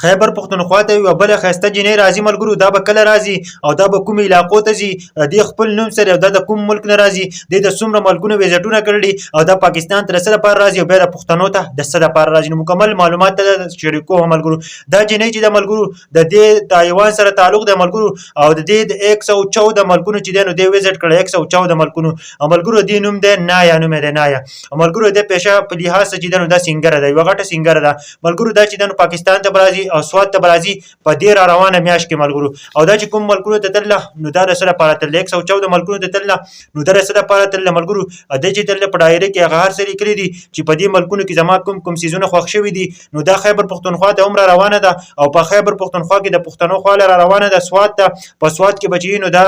خیبر پښتونخوا ته یوه بله ښایسته جینۍ راځي ملګرو، دا به کله راځي او دا به کوم علاقو ته ځي، دې خپل نوم سره او دا د کوم ملک نه راځي، دې د څومره ملکونو ویزټونه کړي او دا پاکستان ته د څه لپاره راځي او بیا د پښتنو ته د څه لپاره راځي. نو مکمل معلومات ته شریکوم ملګرو. دا جینۍ چې د ملګرو د دې تایوان سره تعلق د ملګرو او د دې د 114 ملکونو چې دی نو دې ویزټ کړی 114 ملکونو. او ملګرو دې نوم دی نایا، نوم دی نایا. او ملګرو د پیشه په لحاظ چې دی نو دا سنګره ده، یوه غټه سنګره ده ملګرو. دا چې دنو پاکستان ته به راځي او سوات ته به راځي په دې را روانه میاشت کې ملګرو. او دا چې کوم ملکونو ته تلله نو دا د څه لپاره تلله؟ 114 ملکونو ته تلله نو دا د څه لپاره تلله ملګرو؟ د چې تلله په ډایري کې هغه هر څه لیکلي دي چې په دې ملکونو کې زما کوم کوم څیزونه خوښ شوي دي. نو دا خیبر پښتونخوا ته هم را روانه ده او په خیبر پښتونخوا کې د پښتنو خواله را روانه ده سوات ته. په سوات کې به چې نو دا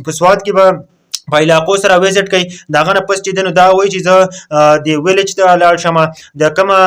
په سوات کې به په علاقو سره ویزټ کوي. د هغه نه پس چې دی نو دا وایي چې زه د ویلج ته لاړ شم، د کومه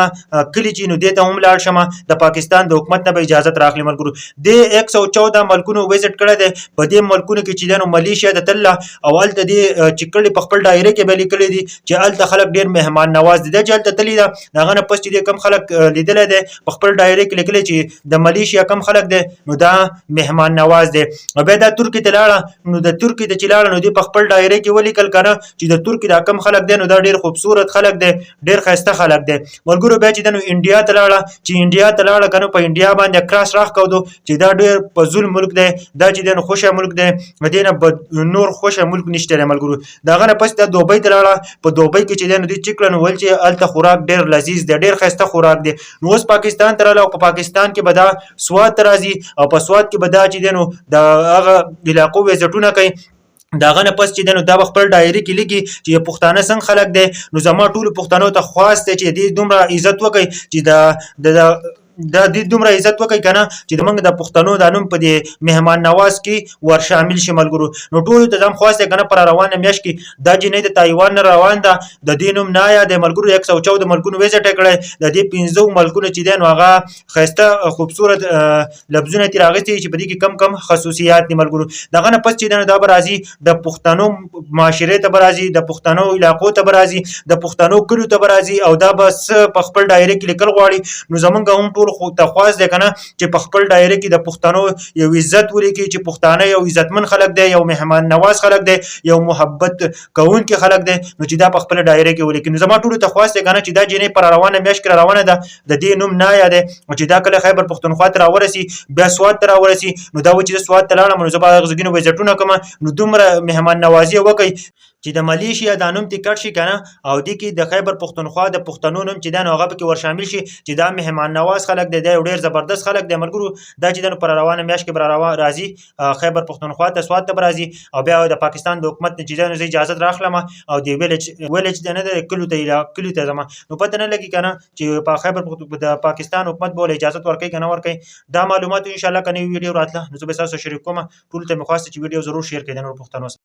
کلي چې نو دې ته هم لاړ شم، د پاکستان د حکومت نه به اجازت راخلي ملګرو. دې 114 ملکونو ویزټ کړی دی. په دې ملکونو کې چې دی نو ملیشیا ته تلله او هلته دې چې کړي په خپل ډایري کې به لیکلي دي چې هلته خلک ډېر مهمان نواز دي. دا چې هلته تللي ده، د هغه نه پس چې دی کم خلک لیدلی دی، په خپل ډایري کې لیکلي چې د ملیشیا کم خلک دی نو دا مهمان نواز دی. او بیا دا ترکي ته لاړه، نو د ترکي ته چې لاړه نو دی په خپل ډایري کې ولیکل کنه چې د ترکي دا کم خلک دی نو دا ډیر خوبصورت خلک دی، ډیر ښایسته خلک دی ملګرو. بیا چې د نو انډیا ته لاړه، چې انډیا ته لاړه کنه په انډیا باندې کراس راخ کودو چې دا ډیر فضول ملک دی، دا چې د نو خوشه ملک دی، دې نه نور خوشه ملک نشته دی ملګرو. د هغه نه پس د دوبۍ ته لاړه، په دوبۍ کې چې دی نو دوی چې کړه نو ویل چې هلته خوراک ډیر لذیذ دی، ډیر ښایسته خوراک دی. نو اوس پاکستان ته راغله او په پاکستان کې به دا سوات ته راځي او په سوات کې به دا چې دی نو د هغه علاقو ویزټونه کوي. د هغه نه پس چې دی نو دا به خپل ډایري کې لیکي چې پښتانه څنګه خلک دی. نو زما ټولو پښتنو ته خواست دی چې دې دومره عزت وکړي چې د د د دې دومره عزت وکړي کنه چې د موږ د پښتنو د نوم په دې مهمان نواز کې ور شامل شي ملګرو. نو ټولو ته زم خواست دی کنه پر روانه میاشت کې دا جینۍ د تایوان نه روان ده، د دې نوم نایا د ملګرو، 114 ملکونو ویزټ کړی. د دې پنځو ملکونو چې دی نو هغه ښایسته خوبصورت لفظونه ترې راغستي چې په دې کې کم کم خصوصیات دي ملګرو. دغه نه پس چې دی نو دا به راځي د پښتنو معاشرې ته به راځي، د پښتنو علاقو ته به راځي، د پښتنو کلیو ته به راځي او دا به څه په خپل ډایري کې لیکل غواړي. نو زمونږ هم ټول خو ته خواست دی کنه چې په خپل ډایري کې د پښتنو یو عزت ولیکي چې پښتانه یو عزتمن خلک دی، یو مهمان نواز خلک دی، یو محبت کوونکي خلک دی، نو چې دا په خپل ډایري کې ولیکي. نو زما ټولو ته خواست دی کنه چې دا جینۍ پر روانه میاشت کې روانه ده، د دې نوم نایا دی، او چې دا کله خیبر پښتونخوا ته راورسي، بیا سوات ته راورسي، نو دا و چې زه سوات ته لاړم نو زه به هغه ځایونو ویزټونه کوم، نو دومره مهمان نوازي وکړي چې د ملیشیا دا نوم ترې کټ شي کنه او دې کې د خیبر پښتونخوا د پښتنو نوم چې دا نو هغه پکې ور شامل شي چې دا مهمان نواز خلک دی، دا یو ډېر زبردست خلک دی ملګرو. دا چې د پر روانه میاشت کې به راځي خیبر پښتونخوا ته، سوات ته به راځي او بیا د پاکستان د حکومت نه چې دی نو زه اجازت راخلم او د ویلج ته نه دی کلیو ته کلیو ته ځم. نو پته نه لګي کنه چې په خیبر پښتون د پاکستان حکومت به ول اجازت ورکوي که نه ورکوي. دا معلومات ان شاء الله که نوې ویډیو راتله نو زه به تاسو شریک کوم. ټول ته مې خواست چې ویډیو ضرور شیر کړئ د نورو پښتنو سره.